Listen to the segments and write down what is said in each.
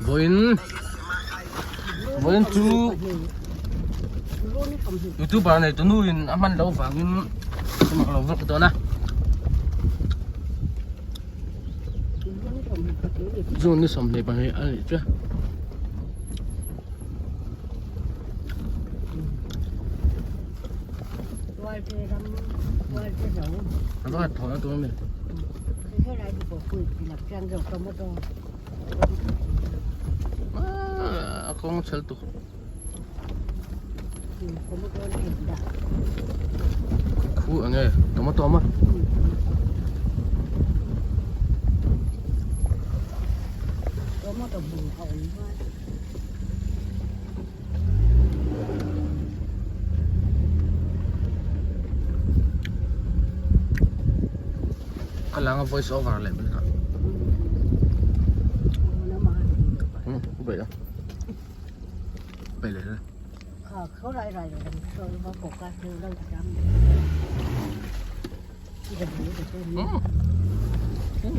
Vawiin vawiin chu youtuber nei tu nu in a hman loh vangin ka lo vlog dawn a June ni 22 a nih chu. Nó thổi nó tôi mình. À, không chel tu. Khu ang e, tomato ma. Tomato Ka lang a voice over leh mai kha. Hmm, vậy đó. Vậy leh la. Hmm.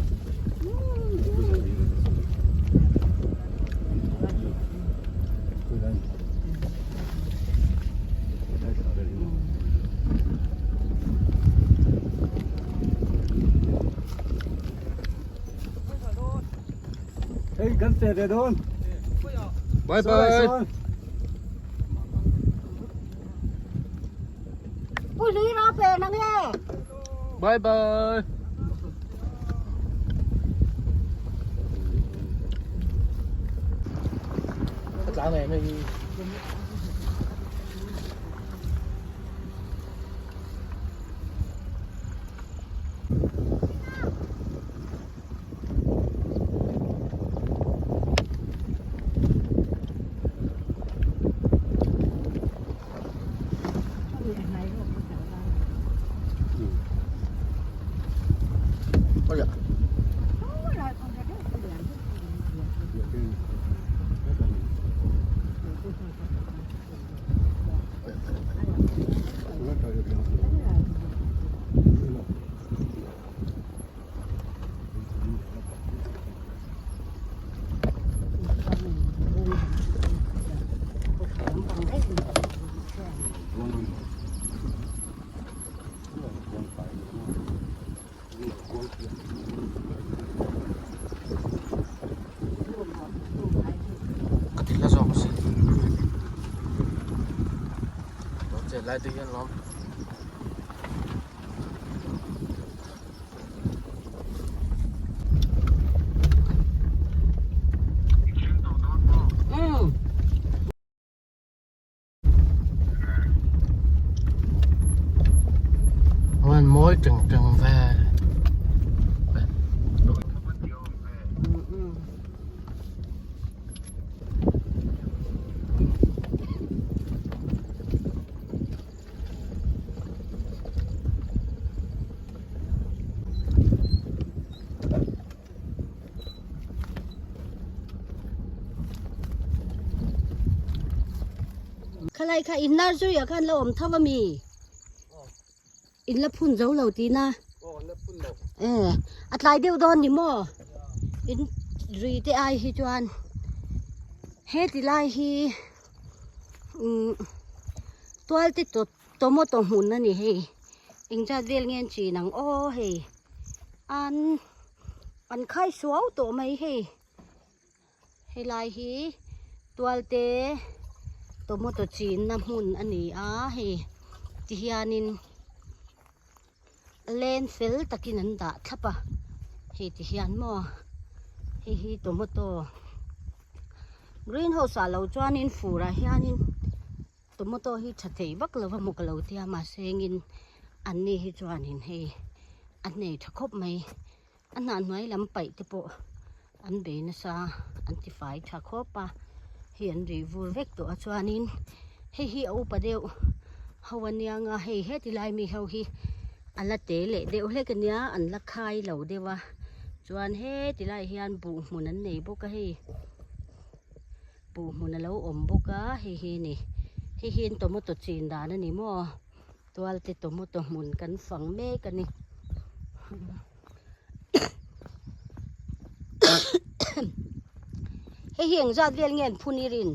Bye bye. Bye bye. Ka tlang em hei. Ka ti hla zawk a sin. Lo chet lai te hian lawm. Ngon mawi teng teng ve. Khalai kha in nar zui ah khan la awm tho ami in la phun zo lo tih na e a tlai deuh dawn ni maw in rui te ai hi chuan he ti lai hi umm tual te tawt Tomato hmun a ni hei engzat vel nge an chin ang aw hei an an khai suau tawh mai hei helai hi tualte tomato chinna hmun a ni a hei tihianin len fel takin an dah thlap a hei tihian maw hei hi tomato greenhouse ah lo chuanin furah hianin. Tomato hi tha thei vak lo a maw ka lo tia mahse engin an ni hi chuanin hei a nei tha khawp mai a hnah hnuai lam paih te pawh an bei nasa an ti fai tha khawp a hei an rih vur vek tawh a chuanin hei hi a upa deuh ho ania nga hei heti lai mi ho hi a la te leh deuh hlek ania an la khai lo deuh a chuan heti lai hian buh hmun an nei bawk a hei. Buh hmun a lo awm bawk a hei hi ni hei hi an tomato chin dan a ni maw tualte tomato hmun kan fang mek a ni Hei hi engzat vel nge an phun i rin?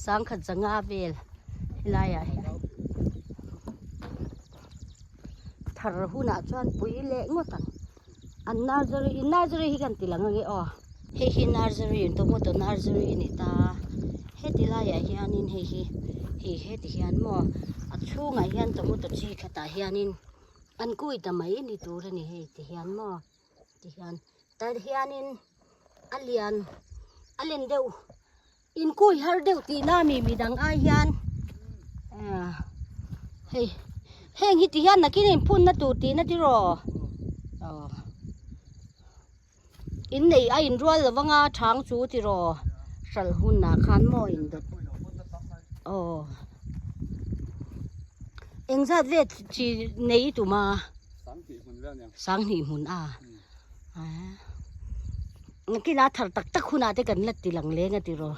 Sangkhat zanga vel helaiah hian thar hunah chuan pui leh ngawt ang. An nursery in nursery hi kan ti lang ange aw. Hei hi nursery in tomato nursery a ni ta. Heti laiah hianin hei hi hei heti hian maw a chhungah hian tomato chi khatah hianin an kui ta mai ni tur a ni hei ti hian maw ti hian tah hianin a lian a len deuh in kui har deuh tih na mi midang ai hian ah hei heng hi ti hian nakin in phun na tur tih na tiraw aw in nei a in rual lo vanga thang chu tiraw hralh hunah khan maw in dawt aw engzat vel chi nei tuma sanghnih hmun a Kila thar tak tak hunah te kan la ti lang leng a tiraw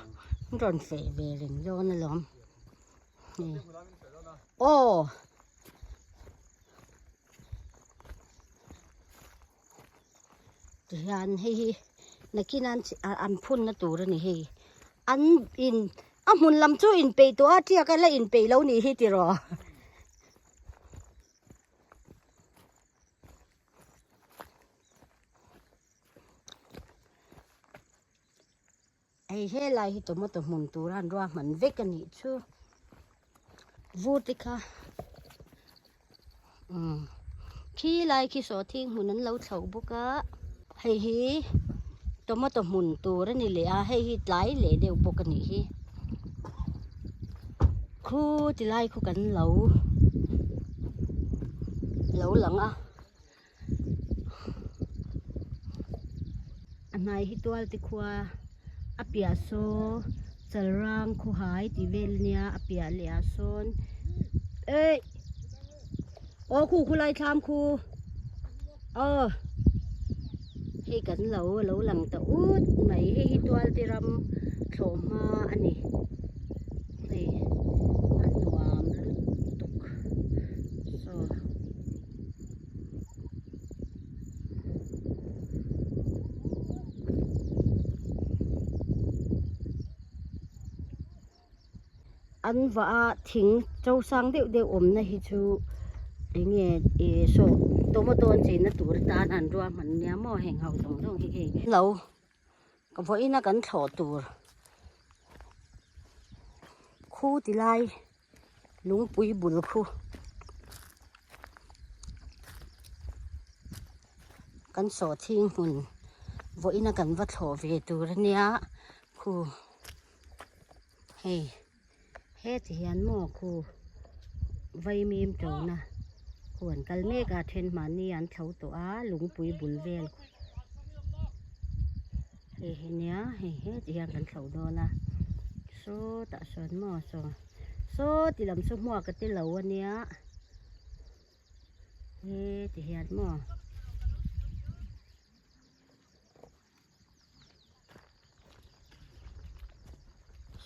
an rawn feh ve reng dawn alawm aw tihian hei hi nakin an an phun na tur a ni hei an in a hmun lam chu inpeih tawh a tiak a la inpeih lo nih hi tiraw. Hei helai hi tomato hmun tur a an ruahman vek a nih chu vur te kha umm khi lai khi sawhthing hmun an lo thlo bawk a hei hi tomato hmun tur a ni leh a hei hi tlai leh deuh bawk a nih hi khu ti lai khu kan lo lo lang a. A hnai hi tual te khua a piah saw chalrang khawhai tih vel ania a piah leh ah sawn eih aw khu khulai thlam khu aw hei kan lo a lo lang ta ut mai hei hi tual te ram thlawh hma a ni hei a nuam lutuk saw. An vah a thing to sang deuh deuh awmna hi chu eng nge ih saw tomato an cheina tur atan an ruahman nia maw heng ho zawng zawng hi hei lo ka vawiin a kan thlawh tur khu ti lai. Lungpui bul khu kan sawhthing hmun vawiin a kan va thlawh ve tur a nia khu hei heti hian maw khu vaimim tawna khu an kal mek a then mahni an thlo tawh a lungpui bul vel hei hi nia hei heti hian kan thlo dawn a sawtah sawn maw saw. Saw ti lam saw hmuak a te lo a nia he ti hian maw.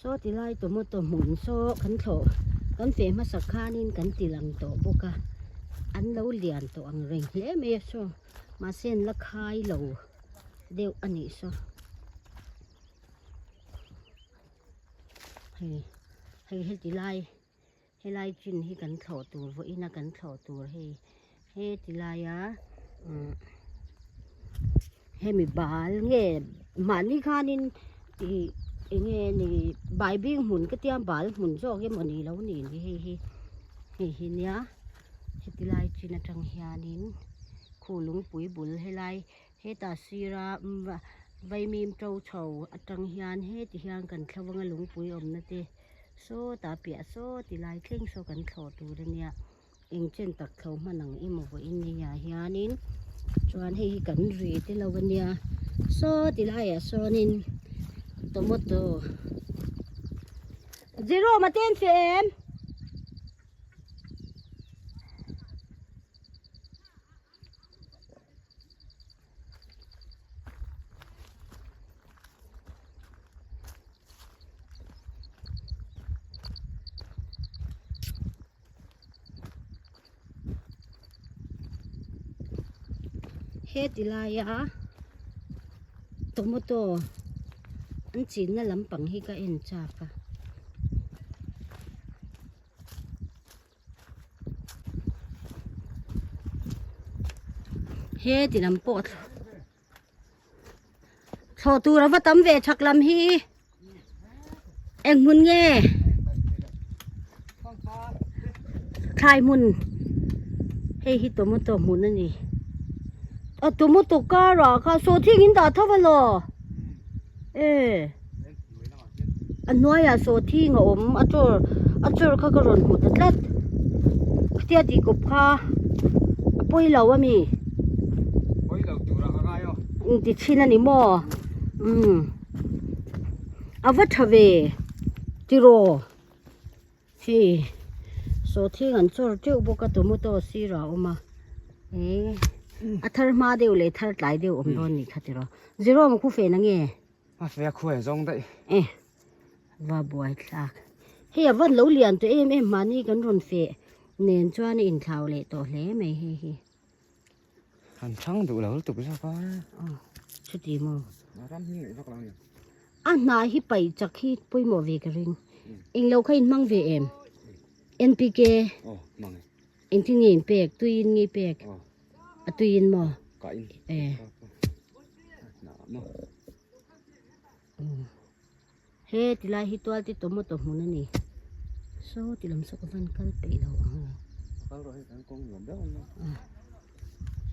Saw ti lai tomato hmun saw kan thlawh kan feh hmasak khanin kan ti lang tawh bawk a an lo lian tawh ang reng hle mai a saw mahse an la khai lo deuh a nih saw. Hei hei heti lai helai chin hi kan thlawh tur vawiin a kan thlawh tur hei heti laia umm hemi bal nge mahni khanin ih eng nge ni baibing hmun ka tia bal hmun zawk emaw ni lo ni ni hei hi hei hi nia heti lai chin atang hianin khu lungpui bul helai. Hetah sira vaimim to chho atang hian heti hian kan thlo anga lungpui awmna te sawtah piah saw ti lai thleng saw kan thlawh tur ania eng chen tak thlo hman ang emaw vawiin ni ah hianin chuan hei hi kan ri te lo ania saw ti laiah sawnin tomato Jerome a ten fe em? Heti laia. Tomato an chinna lampang hi ka en chak a. He ti lam pawh thlawh tur a va tam ve chak lam hi eng hmun nge thlai hmun hei hi tomato hmun a ni a tomato karah kha sawhthing in dah tho alo e a hnuaiah sawhthing a awm a chaw a chaw kha ka rawn hmu ta tlat khatia tih kawp kha a pawi lo a mi ti chhin a ni maw umm a va tha ve tiraw. Hei sawhthing an chawr teuh bawk a tomato sirah a awm a eh a thar hma deuh leh thar tlai deuh awm dawn nih kha tiraw Jerome khu fen ange a fe a khuai zawng daih eh va buai thlak hei a van lo lian tawh em em mahni kan rawn feh nen chuan a inthlau leh tawh hle mai hei hi. Han chhang duh lo lutuk zawk a. Aw chuti maw. Ram hming leh vak lo ni. A hnah hi paih chak hi pawimawh ve ka ring. Englo kha in hmang ve em? NPK. Aw hmang e. Engtin nge in pek? Tui in nge i pek? Aw. A tui in maw? Ka in. Eh. Hnah maw. He tilai hi tual te tomato hmun a ni. Saw ti lam saw ka van kal peih lo ang e. Kal rawh hei kan kawng nuam deuh ang a.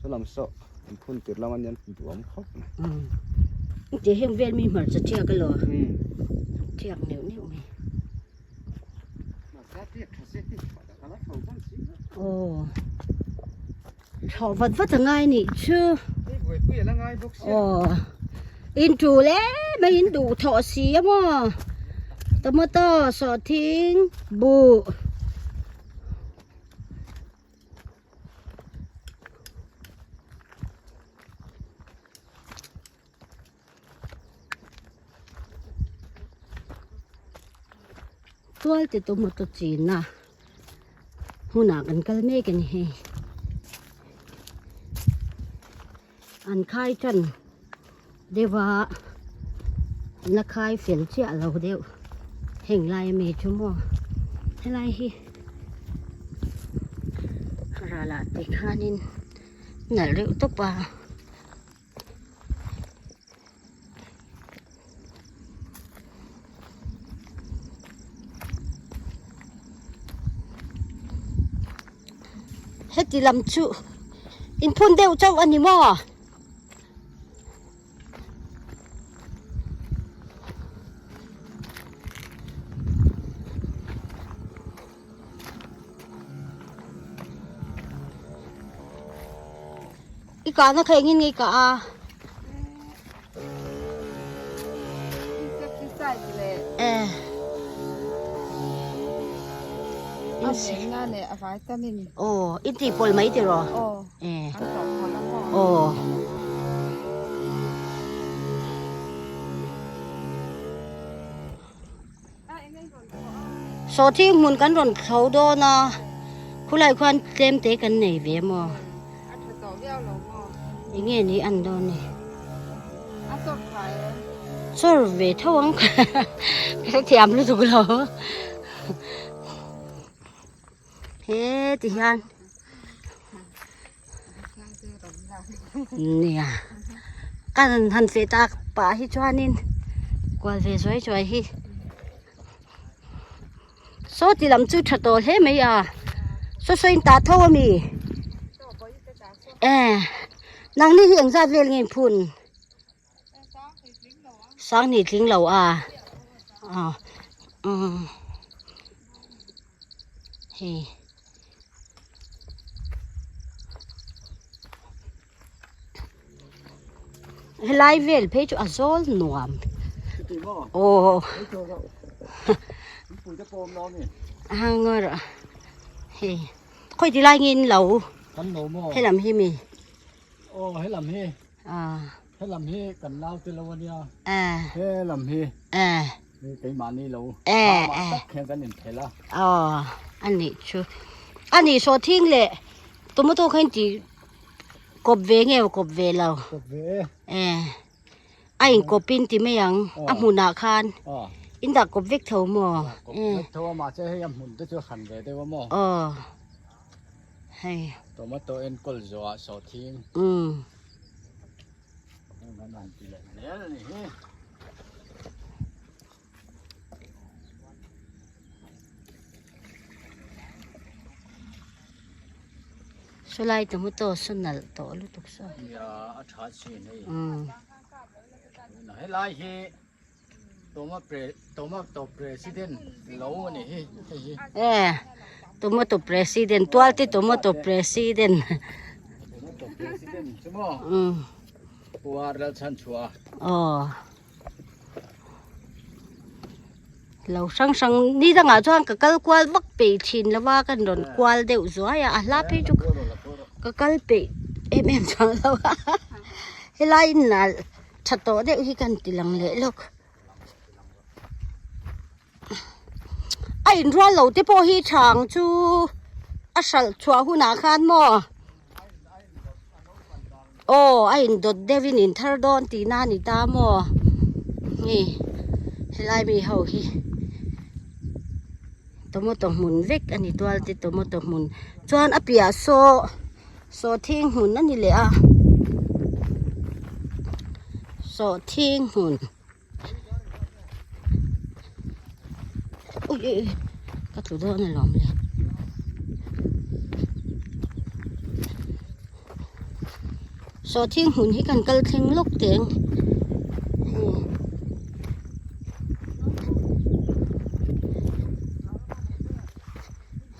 Saw lam saw an phun tir lam anian duam khawp mai. Ti heng vel mi hmarcha thiak alo. Thiak neuh neuh mai. Aw. Thlawh vat vat a ngai nih chu. Aw in tul em mai in duh thawh si a maw tomato sawhthing buh tual te tomato chin a hmunah kan kal mek a ni hei an khai tan deuh a an la khai fel chiah lo deuh heng lai ami chu maw helai hi ralah te khanin nalh reuh tawp a. Heti lam chu inphun deuh chauh a ni maw? I kahna kha engin nge i kah a? Insecticide leh Eh. a venna leh a vitamin. Aw, i tih pawlh mai tiraw? Aw. Eh. An tawh pawlh a maw? Aw. Sawhthing hmun kan rawn thlo dawn a, khulai khuan tlem te kan nei ve maw? Enge ni an dawn ni? Chawr ve tho ang ka hrethiam lutuk lo. He ti hian Nia kan han feh tak pah hi chuanin kual ve zuai zuai hi saw ti lam chu tha tawh hle mai a saw saw in tah tho ami e nangni hi engzat vel nge in phun Sanghnih tling lo a ah umm hei helai vel phei chu a zawl nuam aw a ngawi rawh hei khawi ti lai nge in lo helam hi mi aw helam hi. Ah. Helam hi kan nau te lo ania. Eh. Helam hi. Eh. Ni keimahni lo. Eh. Mah tak hian kan inphel a. Aw, ani chu. Ani saw thing leh tomato kha in ti kawp ve nge kawp ve lo. Kawp ve e. Eh. A inkawp in ti mai ang a hmunah khan in dah kawp vek tho maw? Kawp vek tho a mahse hei a hmun te chu a hran ve deuh a maw? Aw hei. Tomato enkawl zawhah sawhthing. Umm. Heng an han ti leh zel a ni hi. Sawlai tomato saw nalh tawh lutuk saw. Nia a tha chin hei. Helai hi tomato president lo a ni hi hei hi. E tomato president tualte tomato president. Tomato president chu maw. Puar Lalchhanchhuah. Aw. Lo hrang hrang ni dangah chuan ka kal kual vak peih thin lo a kan rawn kual deuh zuai a a hla phei chu ka kal peih em em chuang lo a helai inah tha tawh deuh hi kan ti lang leh lawk a inrual lo te pawh hi tha ang chu a hralh chhuah hunah khan maw. Aw a indawt deuhin in thar dawn tihna a ni ta maw hei helai mi ho hi tomato hmun vek a ni tual te tomato hmun chuan a piah saw sawhthing hmun a ni leh a sawhthing hmun ui ui ui ka tlu dawn alawm le sawhthing hmun hi kan kal thleng lawk teng hei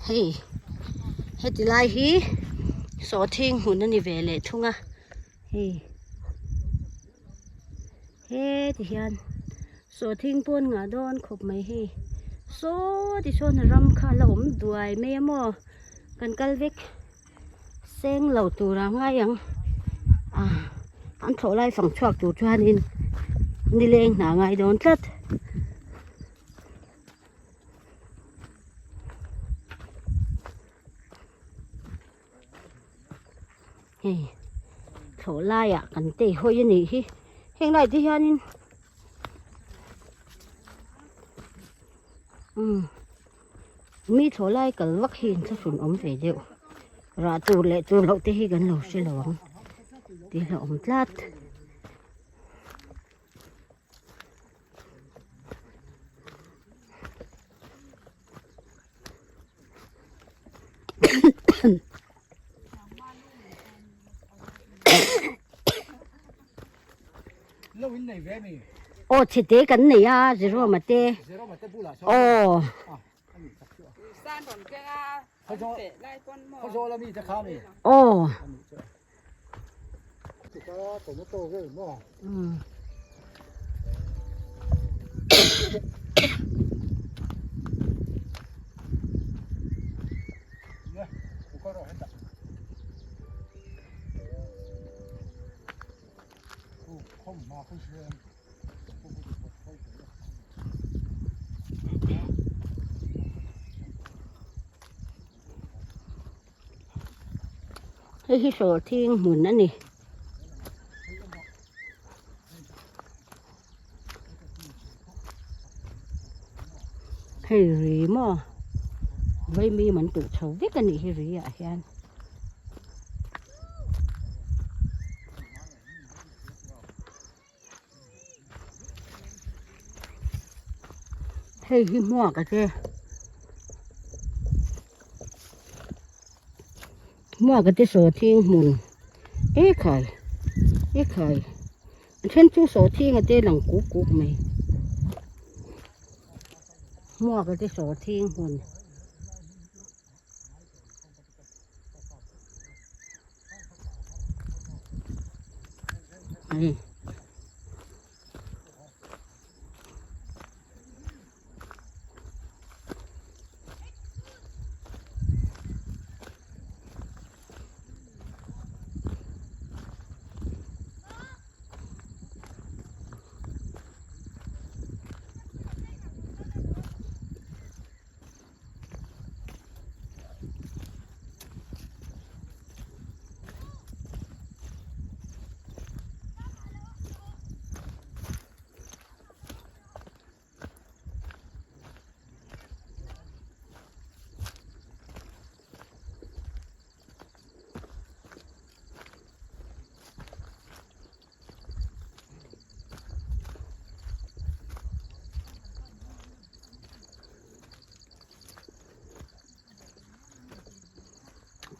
hei heti lai hi sawhthing hmun a ni ve leh thung a hei. He ti hian sawhthing pawn ngah dawn khawp mai hei saw ti sawn ram kha a la awm duai mai a maw kan kal vek seng lo tur a ngai ang ah an thlawh lai fang chhuak tur chuanin nileng hna ngai dawn tlat. Hei thlawh laiah kan tei hawi a nih hi heng lai te hianin umm mi thlawh lai kal vak hi inthlahrun awm ve deuh rah tur leh tur loh te hi kan lo hre lo ang tih a awm tlat. Aw chhete kan nei a Jerome-a te aw aw. Hei hi sawhthing hmun a ni. Hei ri maw vaimim an tuh chho vek a nih hi ri ah hian. Hei hi hmuak a che hmuak a te sawhthing hmun ekhai ekhai a then chu sawhthing a te lang kuk kuk mai hmuak a te sawhthing hmun. Hei.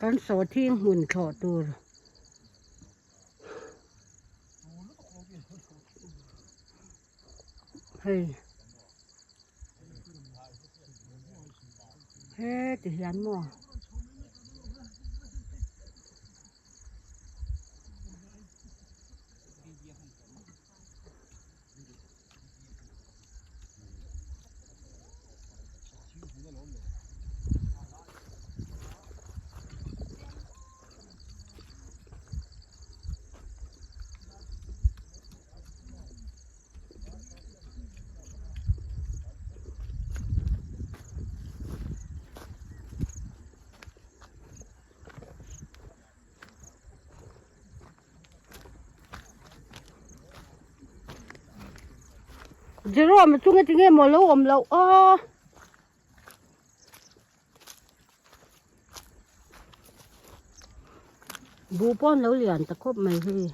Kan sawhthing hmun thlawh tur. Hei heti hian maw. Jerome chu nge tinge maw lo awm loh a buh pawh an lo lian ta khawp mai hei.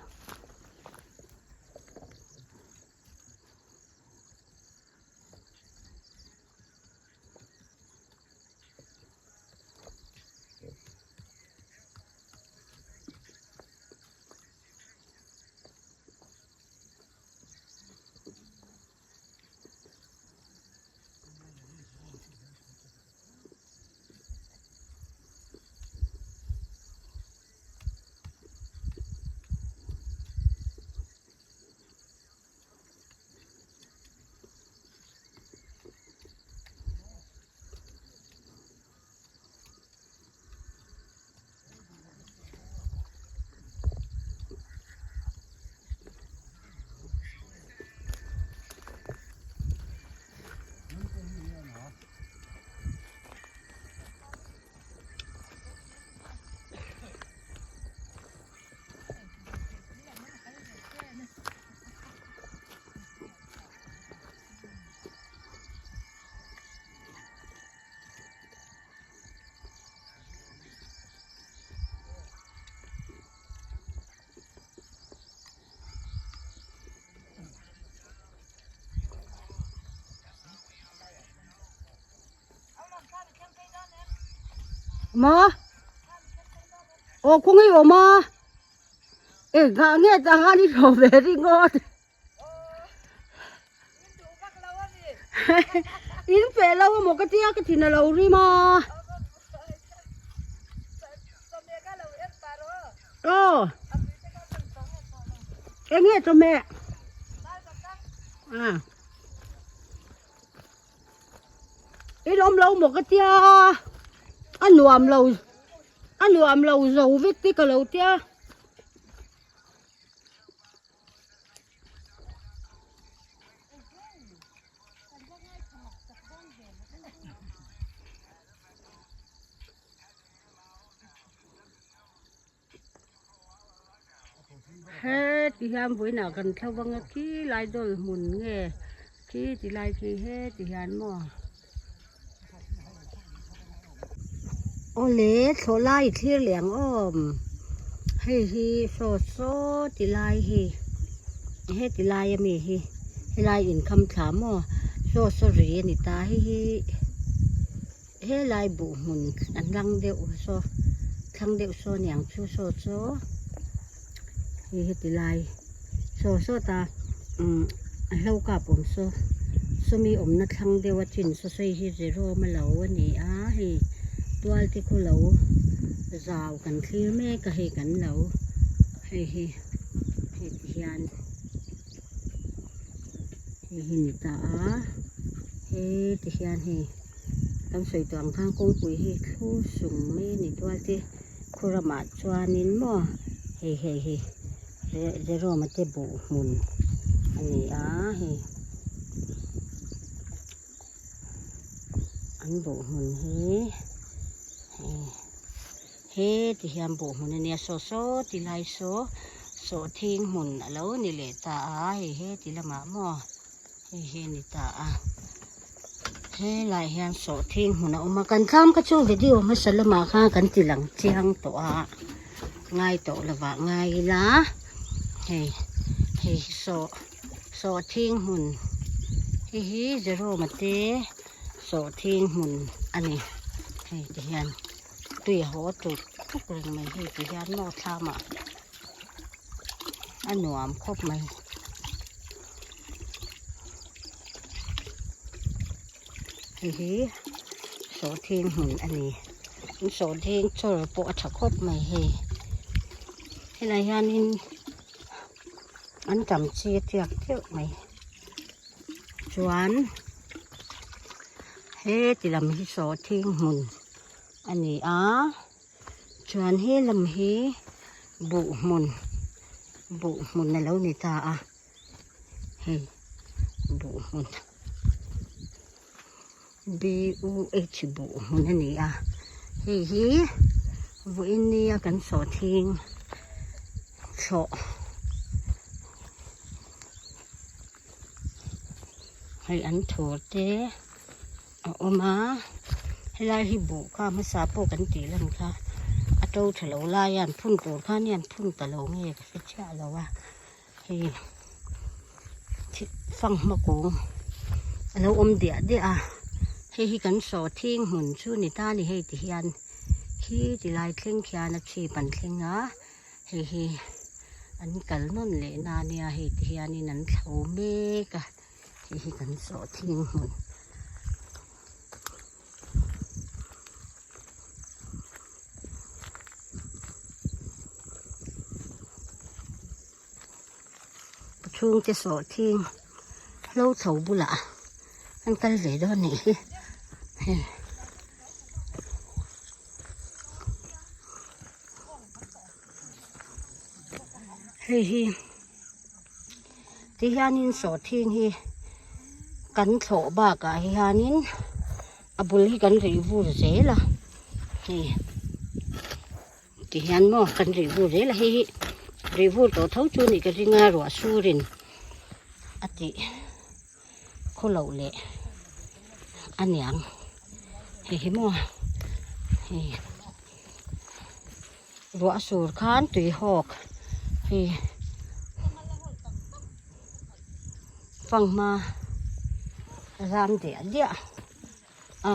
Ma aw khawngaih awm a engah nge tah an i hlawh ve ringawt in feh lo amaw ka tia ka thin a lo rim a aw eng nge chawhmeh a. I lawm lo maw ka tia a nuam lo a nuam lo zo vek te ka lo tia. Heti hian vawiinah kan thlo vang a khi lai dawl hmun nge khi ti lai khi heti hian maw awle thlawh lai i thlir leh ang awm hei hi saw saw ti lai hi heti lai ami hi helai inkham thla maw saw saw ri a ni ta hei hi. Helai buh hmun a hlang deuh saw thlang deuh saw niang chu saw chu hei heti lai saw sawta umm a hlo kap awm saw sawmi awmna thlang deuh a chin saw sawi hi zero a lo a ni a hei tual te khu lo zau kan thlir mek a hei kan lo hei hi hei ti hian. Hei hi ni ta a heti hian hei kan sawi tawh ang khan kawngpui hi thlur sung mai a ni tualte khaw ramah chuanin maw hei hei hi Jerome-a te buh hmun a ni a hei an buh hmun hi hei. Heti hian buh hmun a nia saw saw ti lai saw sawhthing hmun a lo ni leh ta a hei heti lamah maw hei hi a ni ta a helaiah hian sawhthing hmun a awm a kan thlam kha chu video hmasa lamah khan kan ti lang chiang tawh a ngai tawh lovah ngai ila hei hei hi saw sawhthing hmun hei hi Jerome-a te sawhthing hmun a ni hei ti hian. Tui a haw tut tuk reng mai hei ti hian maw thlam ah a nuam khawp mai. Hei hi sawhthing hmun a ni an sawhthing chawr pawh a tha khawp mai hei helai hianin an tam chi a tiak teuh mai chuan he ti lam hi sawhthing hmun a ni a chuan he lam hi buh hmun buh hmun a lo ni ta a. Hei buh hmun B U H buh hmun a ni a hei hi vawiin nia kan sawhthing thlawh hei an thur te a awm a helai hi buh kha hmasa pawh kan tih lan kha a to tha lo lai a an phun tur khan hian phun ta lo nge ka hre chiah lo a. Hei fanghma kung a lo awm diah diah a hei hi kan sawhthing hmun chu ni ta a ni hei ti hian khi ti lai thleng khian a chhip an thleng a hei hi an kal nawn leh na ania hei ti hianin an thlo mek a hei hi kan sawhthing hmun. Chhungte sawhthing hlo chho bulah an kal ve dawn nih hi hei. Hei hi ti hianin sawhthing hi kan thlawh bakah hianin a bul hi kan rih vur zel a hei ti hian maw kan rih vur zel a hei hi rih vur tawh tho chu nih ka ring a ruah surin a tih khaw loh leh a niang hei hi maw hei. Ruah sur khan tui hawk hei fanghma a zam diah diah a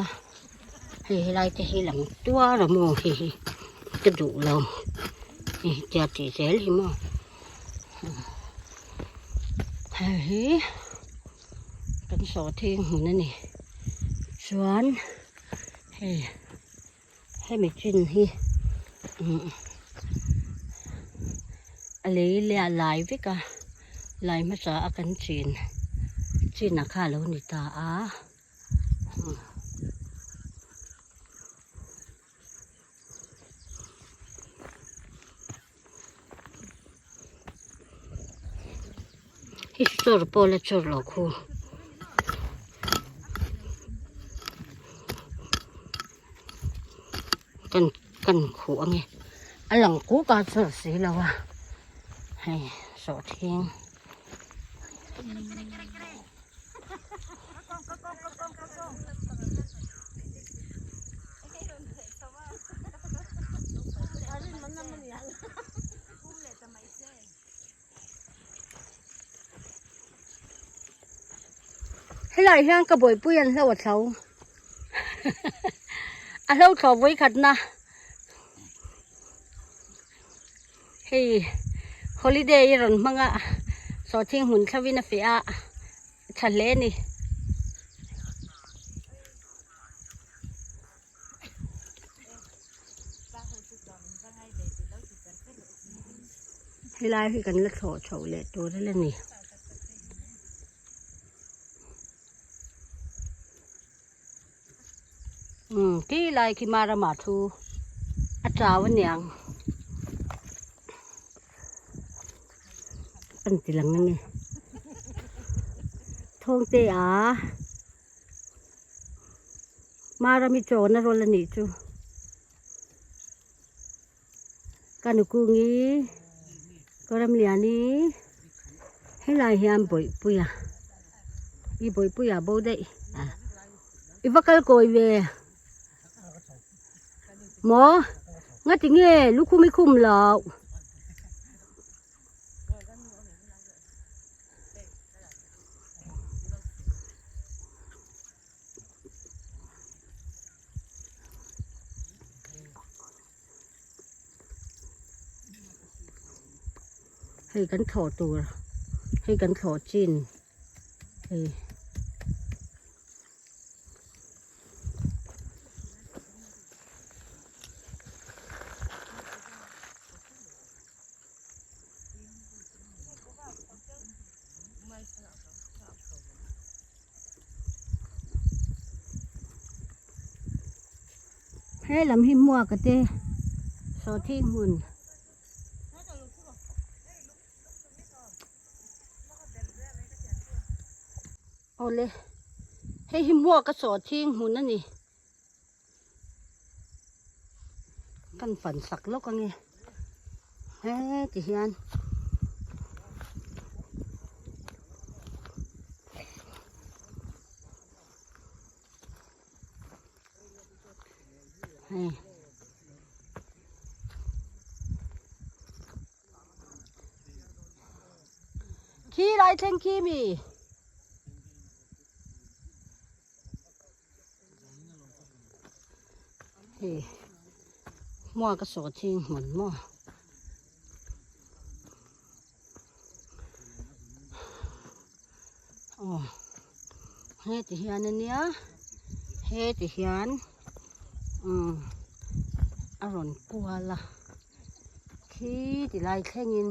hei helai te hi lang tuar a maw hei hi ka duh lo hei tia tih zel hi maw hei hi kan sawhthing hmun a ni chuan hei. Hemi chin hi a lei leh lai vek a lai hmasa a kan chin chin a kha a lo ni ta a. Hei chawr pawh la chawr lo khu. Kan kan khuh ange a lang kuk a chawr si lo a hei sawhthing. Helai hian ka bawihpui an hlo a thlo a hlo thlawh vawikhatna hei holiday i rawn hmang a sawhthing hmun thlo in a feh a tha hle a ni. Helai hi kan la thlawh chhoh leh tur a la ni. Umm ti lai khi Marama thu a chau aniang an ti lang a ni. Thawngte a. Marami chawn a rawl a nih chu. Ka nukungi ka Ramliani helai hian Bawihpuia i Bawihpuia bo daih a i va kal kawi ve maw ngati nge lukhum i khum loh. Hei kan thlawh tur hei kan thlawh chin hei. He lam hi hmuak te sawhthing hmun. Awle hei hi hmuak a sawhthing hmun a ni. Kan fan sak lawk ange heti hian. Hei. Khi lai thleng khi mi. Hei hmuak a sawh thing hmun maw. Aw heti hian ania heti hian umm a rawn kual a khi ti lai thlengin.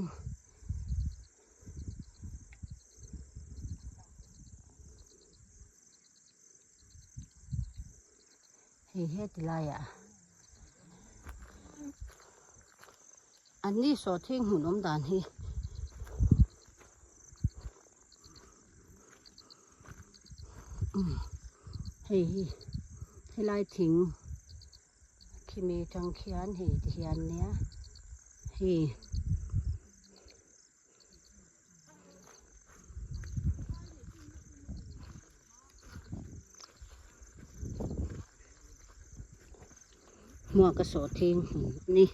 Hei heti laiah an ni saw thing hmun awm dan hi umm hei hi helai thing khimi atang khian hei ti hian nia hei. Hmuak a sawh thing hmun a ni.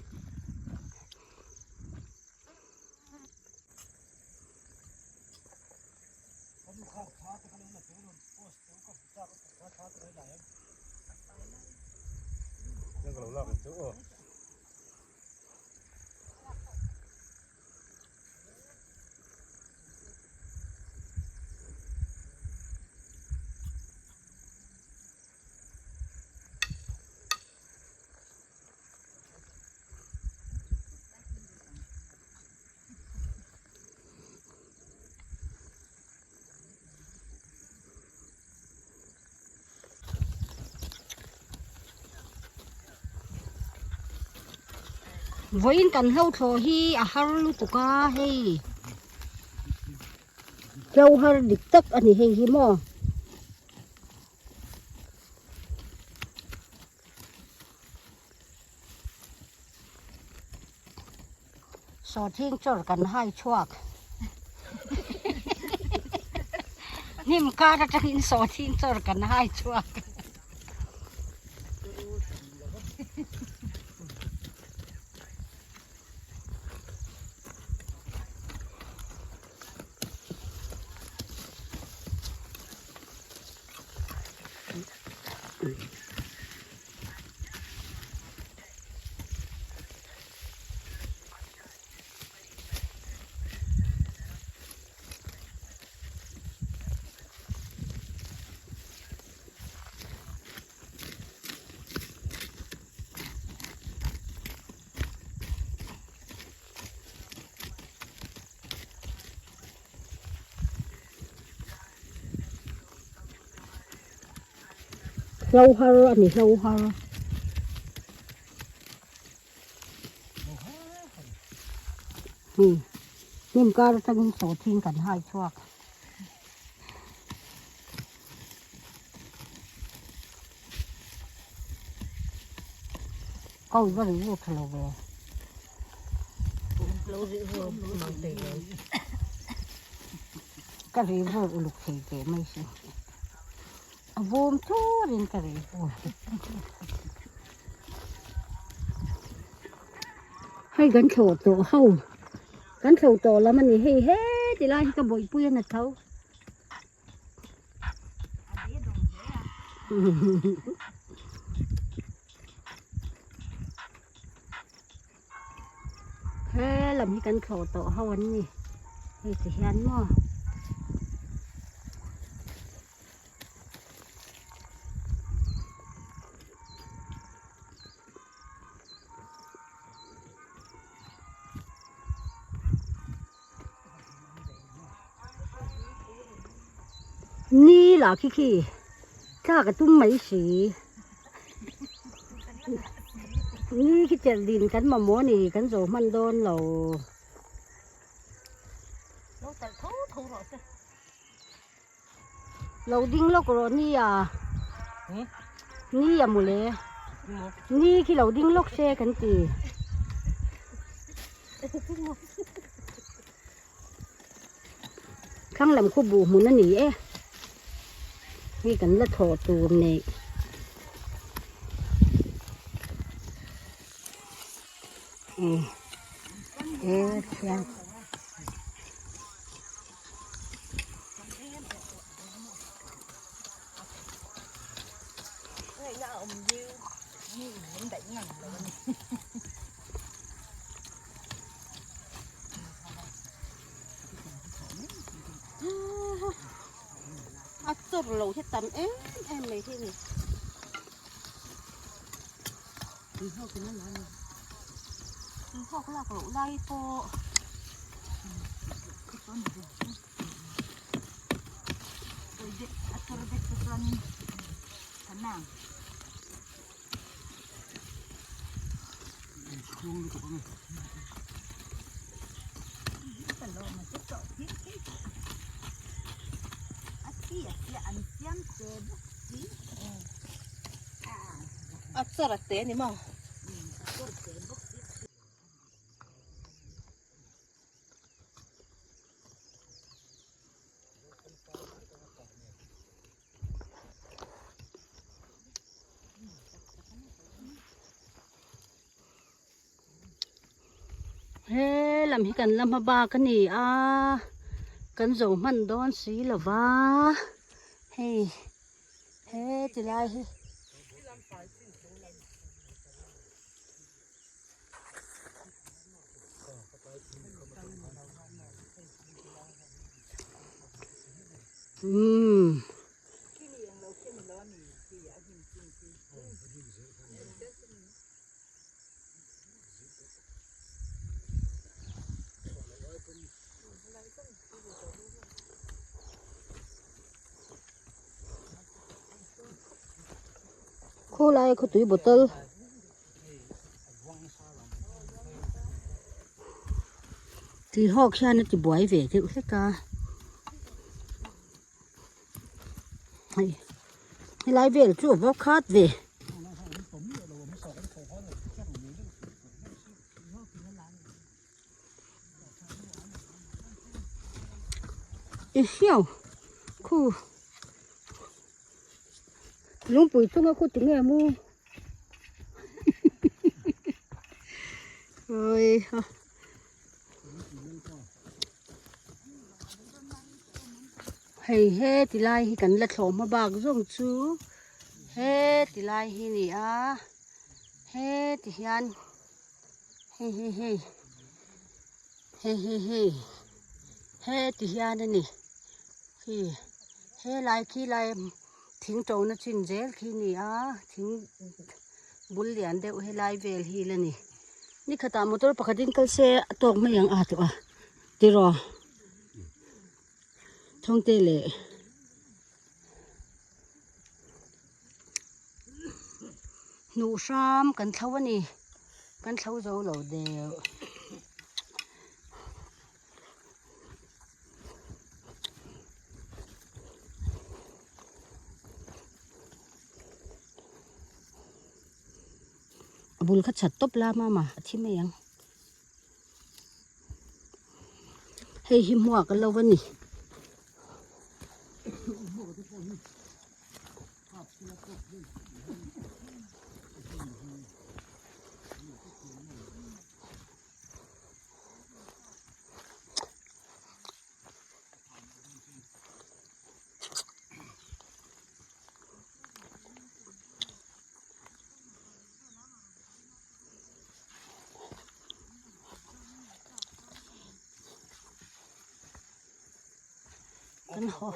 Vawiin kan hlo thlawh hi a har lutuk a hei hlo har dik tak a ni hei hi maw. Sawhthing chawr kan hai chhuak hnim kar atangin sawhthing chawr kan hai chhuak. Hlo har a ni hlo har. Hnim kar atangin sawhthing kan hai chhuak. Ko i va ri vur tha lo ve. Ka ri vur uluk thei teh mai si. A vawm turin ka ri vur. Hei kan thlawh tawh ho. Kan thlawh tawh lam a ni hei he tilai hi ka bawihpui a na tho. He lam hi kan thlawh tawh ho an ni. Hei ti hian maw. Ni lah khi khi tlak a tum mai si ni khi chelh din kan mamawh a ni kan zo hman dawn lo. Lo ding lawk rawh ni a ni a mawle ni khi lo ding lawk se kan ti. Thlang lam khu buh hmun a ni e hei kan la thawh tur neih. A chawr lo hi tam em em mai hi ni. Hawk lak loh lai pawh A char a te a ni maw? He lam hi kan la hma bak a ni a kan zo hman dawn si lo va hei he ti lai hi. Umm. Khawlai khawtui bottle tui hawk hian a ti buai ve deuh hlek a hei helai vel chu a va khat ve. I hriau khu lungpui chunga khu tinge mu ôi ha hei he ti lai hi kan la thlawh hma bak zawng chu he ti lai hi ni a he ti hian. Hei hei hei hei hei hei heti hian a ni khi helai khi lai thing ṭona chin zel khi a ni a thing bul lian deuh helai vel hi la ni ni khatah motor pakhat in kal se a tawk mai ang a tawh a tiraw thawngte leh. Hnuh hram kan thlo a ni kan thlo zo lo deuh. A bul kha chat tawp la mama a thi mai ang. Hei hi hmuak a lo a ni. Kan haw.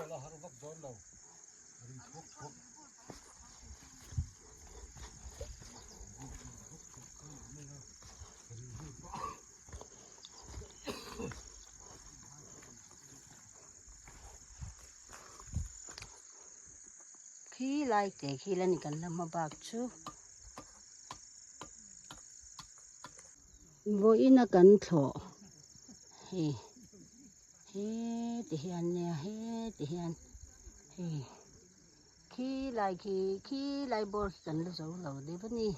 Khi lai te khi la ni kan la hma bak chu. Vawiin a kan thlawh hei heti hian nia heti hian hei khi lai khi khi lai bawr khi kan la zo lo deuh a ni.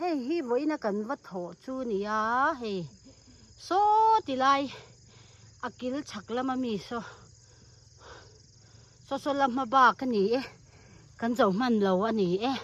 Hei hi vawiin a kan va thawh chu nia hei saw ti lai a kil chhak lama mi saw saw saw la hma bak a ni e kan zo hman lo a ni e.